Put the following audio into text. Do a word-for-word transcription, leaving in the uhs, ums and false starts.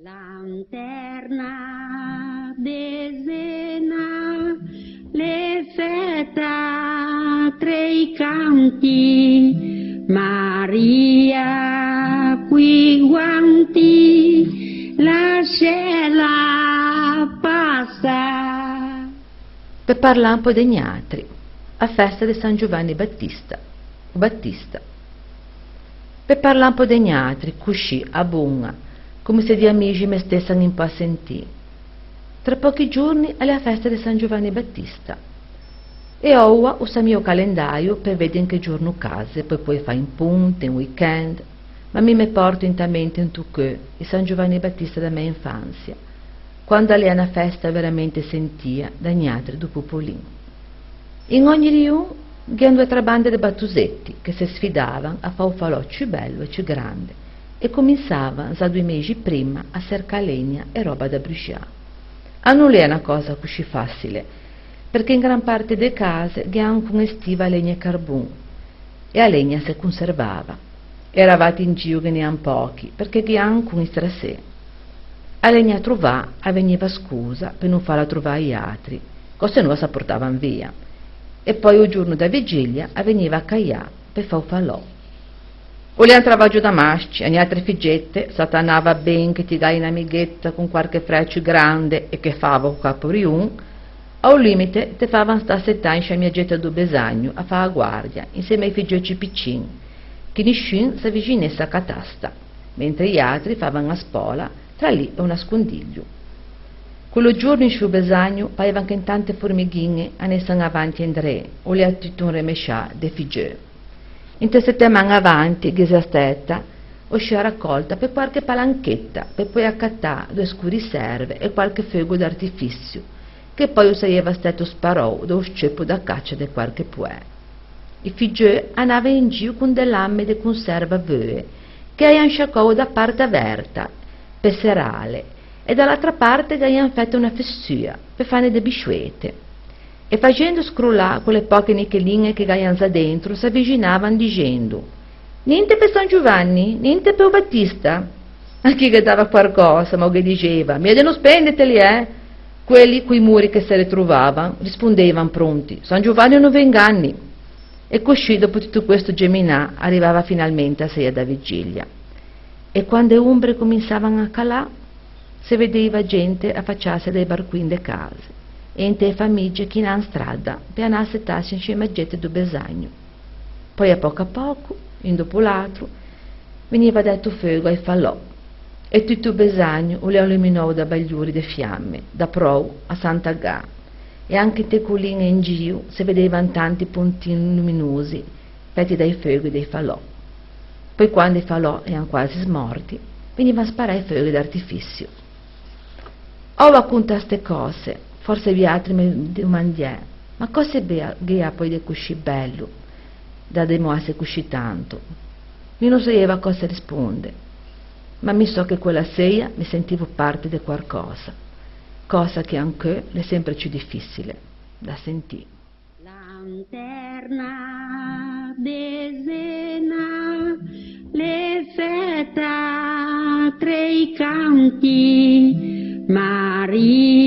Lanterna de Zena, l'é fæta trei canti, Maria, coi guanti, lascela passar. Pe parlâ un pö de niatri, a festa de San Giovanni Battista, o Battista. Pe parlâ un pö de niatri, coscì, a boña, come se di amixi me stessan un pö a sentî. Tra pöchi giorni a l'é a festa de San Giovanni Battista. E oua o sà mia o calendäio pe vede in che giorno case, pe poei fâ un ponte, un weekend, ma mi me pòrto inta mente, into cheu, i San Giovanni Battista da mæ infansia, quando a l'ea na festa veramente sentia da niatri do popolin. In ògni rion gh'ean doe tra bande de batoseti che se sfidavan a fâ o falò ciù bello e ciù grande, e cominsavan za doe mesi primma a çercâ legna e röba da bruxiâ. A no l'ea na cösa coscì fàsile, perché in gran parte de case gh'ean ancon stiva legna e carbon, e a legna se conservava. E ravati in gio ghe n'ean pöchi, perché gh'ean ancon i strassê. A legna trovà a vegniva scusa pe no fâla trovâ a-i atri, che o se no a sa portavan via. E poei o giorno da vigilia a vegniva caià pe fâ o falò. O l'ea un travaggio da mascci, a niatre figette, se a te anava ben che ti gh'aie un'amighetta con quarche free ciù grande e che fava o caporion, a-o limite te favan stâ setâ in sciâ miaggetta do besagno a fâ a guardia, insieme a-i figgeu ciù piccin, che nisciun s'avixinesse a catasta, mentre i atri favan a spöla tra lì e o nascondiglio. Quello giorno in sciô besagno paevan che tante formighin-e anessan avanti e indrê, o l'ea tutto un remesciâ de figgeu. Inte sette man avanti ghe xe stæta oscì a raccolta pe quarche palanchetta, pe poei acatâ doe scuriserve e quarche feugo d'artifisio, che poei o saieva stæto sparou da-o scceuppo da caccia de quarche poè. I figgeu a anavan in gio con de lame de conserva veue, che aian sciacou da parte averta, pe serâle, e da l'atra parte gh'aian fæto na fessua, pe fâne de biscioete. E faxendo scrollâ quelle pöche nicheline che gh'aian za dentro, s'avixinavan dixendo: «Ninte pe San Giovanni? Ninte pe-o Battista?» A chi ghe dava quarcösa, ma o ghe dixeva: «Mia de no spendeteli, eh!» Quelli, coi muri che se retrovavan, rispondevan pronti: «San Giovanni no ve inganni!» E coscì, dopo tutto questo geminâ, a rivava finalmente a seia da vigilia. E quande e ombre cominsavan a calâ, se vedeiva gente afacciâse da-i barcoin de case, e inte e famigie chinâ in strada pe anâ a setâse in sciê maggette do besagno. Poei, a pöco a pöco, un dopo l'atro, vegniva dæto feugo a-i falò, e tutto o besagno o l'ea luminou da bagliori de fiamme, da prou a Sant'Agà, e anche inte e coline in gio se vedeivan tanti pontin luminosi fæti da-i feughi de-i falò. Poei, quande i falò ean quasi smorti, vegnivan sparâ i feughi d'artifisio. Oua, a contâ ste cöse, forse viatri me domandiè: «Ma cöse bea-, gh'ea poei de coscì bello da demoâse coscì tanto?» Mi no saieiva cöse risponde, ma mi sò che quella seia me sentivo parte de quarcösa, cösa che ancò l'é sempre ciù difisile da sentî. Lanterna de Zena, l'é fæta trei canti, Maria.